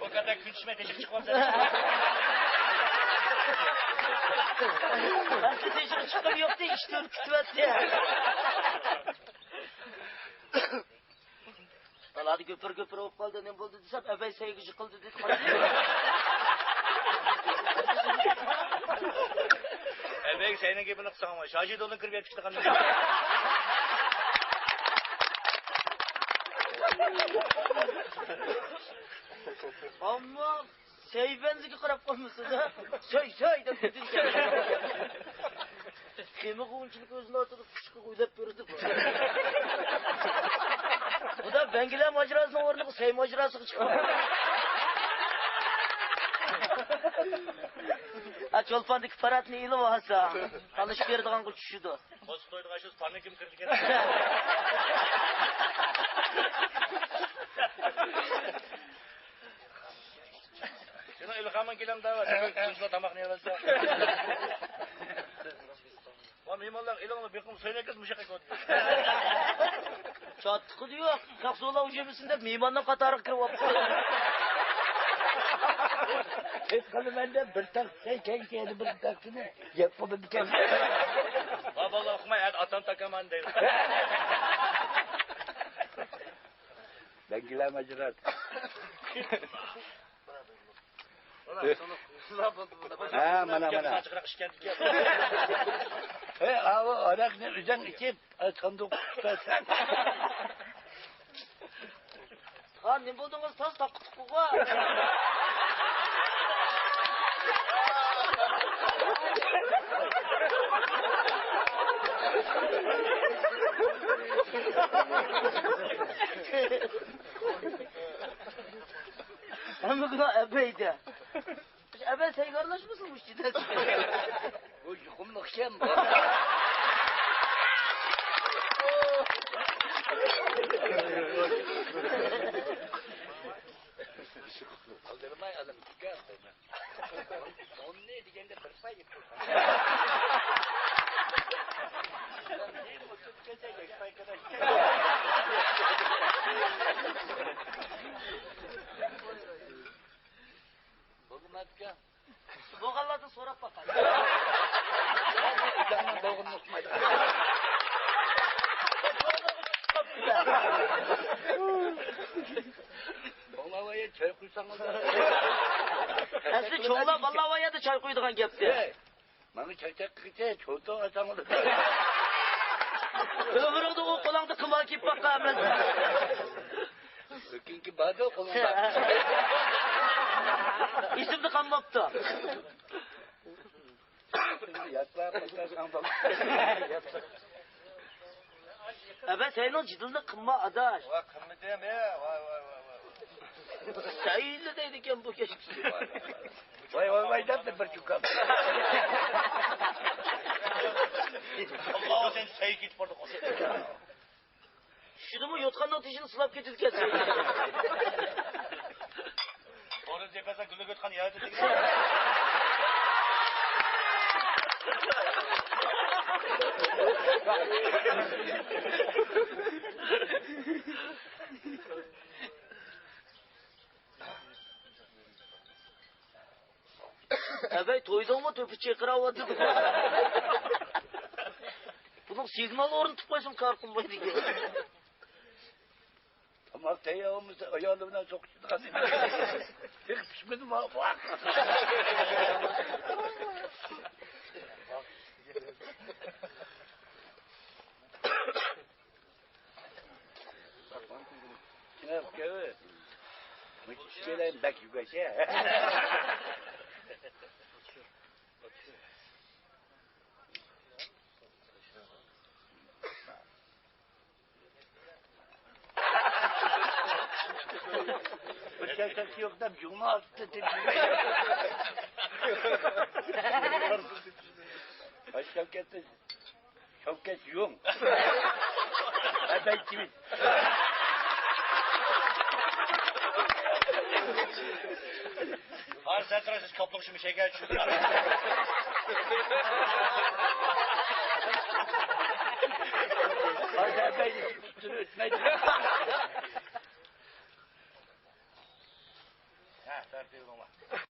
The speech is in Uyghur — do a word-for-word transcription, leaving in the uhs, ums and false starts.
بۇ قەدەر كۈن چۈشمەي تېشىغا چىقىۋالسا. ئەمدى تېشىغا چىققىنى يوقتى، ئىشتىن كۈتۈۋەتتى. تالادا گۈپۈر-گۈپۈر بولۇپ قالدى، نېمە بولدى دېسەم، ئەبەي سەيگە يىقىلدى دېدى، قارىدى. ئەبەي سەينىڭ گېپىنى قىلساڭمۇ، شاژى دولدىن كىرىپ يەتكۈچىدىغان. ئەمما سەي بەنزىگە قاراپ قالمىسىدا، سەي، سەي دەپ كېتىدىكەن. خېمىغا ئۇنچىلىك ئۆزىنى ئاتىدۇ، قۇشقا ئۆلەپ بېرىدۇ بۇ. بۇدا بەڭگىلەر ماجىراسىنىڭ ئورنىغا سەي ماجىراسىغا چىقىدۇ. ھە، چولپاندىكى پاراتنى ئېلىۋالسا، تالىشىپ بېرىدىغانغا چۈشىدۇ. قوزۇق تويىدىغان شۇ پارنى كىم كىرىدىكەن؟ شۇنىڭ ئىلھامىڭ كېلەمدۇ؟ شۇنچىلا تاماقنى يەۋەتسە. ۋا مېھمانلار، ئېلىڭلار، بېقىڭ، سۆيلەككىز مۇشەققەت كۆرۈپ. چاتىقىدا يوق. ساقسۇلار ئۇجۇمىسىن دەپ مېھماننىڭ قاتارىغا كىرىپ ئاپتۇ. ھېس قىلىمەن دەپ بىر تەخسە كەيكەينى بىر تەخسىنى يەپ قويىدىكەن. ۋا باللا، ئۇقماي، ئەتە ئاتام تاكامان دەيدۇ. بەڭگىلەر ماجىرات. ھە، مانا، مانا. ھە، ئاۋۇ ئاراقنى ئۆزەڭ ئىچىپ، ساندۇق تۇتىسەن. ھا، نېمە بولدىڭىز؟ تاز تاققا تۇققىغۇ. ھەممىگە ئەبەيدە. ئەبەي سەيگە ئارىلاشمىسۇن مۇشۇ جىدەل. بۇ يۇقۇملۇق ئىكەن بۇ. ئالدىرىماي ئالىم تىكەن. ئوننى دېگەندە بىر پاي يېپىلغان. بولماپتىكەن. بولغانلاردىن سوراپ باقاي. ئەسلى چوڭلار بالىلار بار يەردە چاي قۇيىدىغان گەپتى. ماڭا چاقچاق قىلغىچە چوتۇ ئاچاڭلار. ئۆمرۈڭدە ئۇ قولۇڭدا قىمار كىيىپ باققان ئەمەس. لېكىنكى باردا قولۇڭدا. ئېسىمدە قالماپتۇ. ياتلار، ياتلار. ئەبە سەينىڭ جېدىلىنى قىلما، ئاداش. ۋاي، قىلمىدىم، ھە. ۋاي، ۋاي، ۋاي، ۋاي. سەيلى دەيدىكەن بۇ كەچكىسى. ۋاي، ۋاي، ۋاي دەپتۇ بىر چۇكان. ئاللا سەن سەي كېتىپ باردى. چۈشىدىمۇ يوتقاننىڭ تېشىنى سىلاپ كېتىدىكەنسەن. ئورۇن جېپەسە گۈللۈك يوتقان يەردە. ئەبەي، تويدۇڭمۇ؟ تۆپە چېقىراۋاتىدۇ. بۇنىڭ سىگنال ئورنىتىپ قويسام كار قىلمايدىكەن. تاماق تەييار بولمىسا، ئايالى بىلەن سوقۇشىدىغان. تېخى پىشمىدىمۇ؟ ئىككىيلەن بەك يۈگەيسە. بىر چاي تەركى يوق دەپ جۇڭنى ئارتتى دېدى. ئاي شەۋكەت، شەۋكەت يۇڭ. ئەبەي چىۋىت. ھازىر سەن تۇراسىز، كاپلىق شۇ مۇشەگە چۈشۈپ. ھازىر ئەبەي ئۈستىنى ئۆتمەيدۇ. ھە، تەرتىپ بولۇڭلار.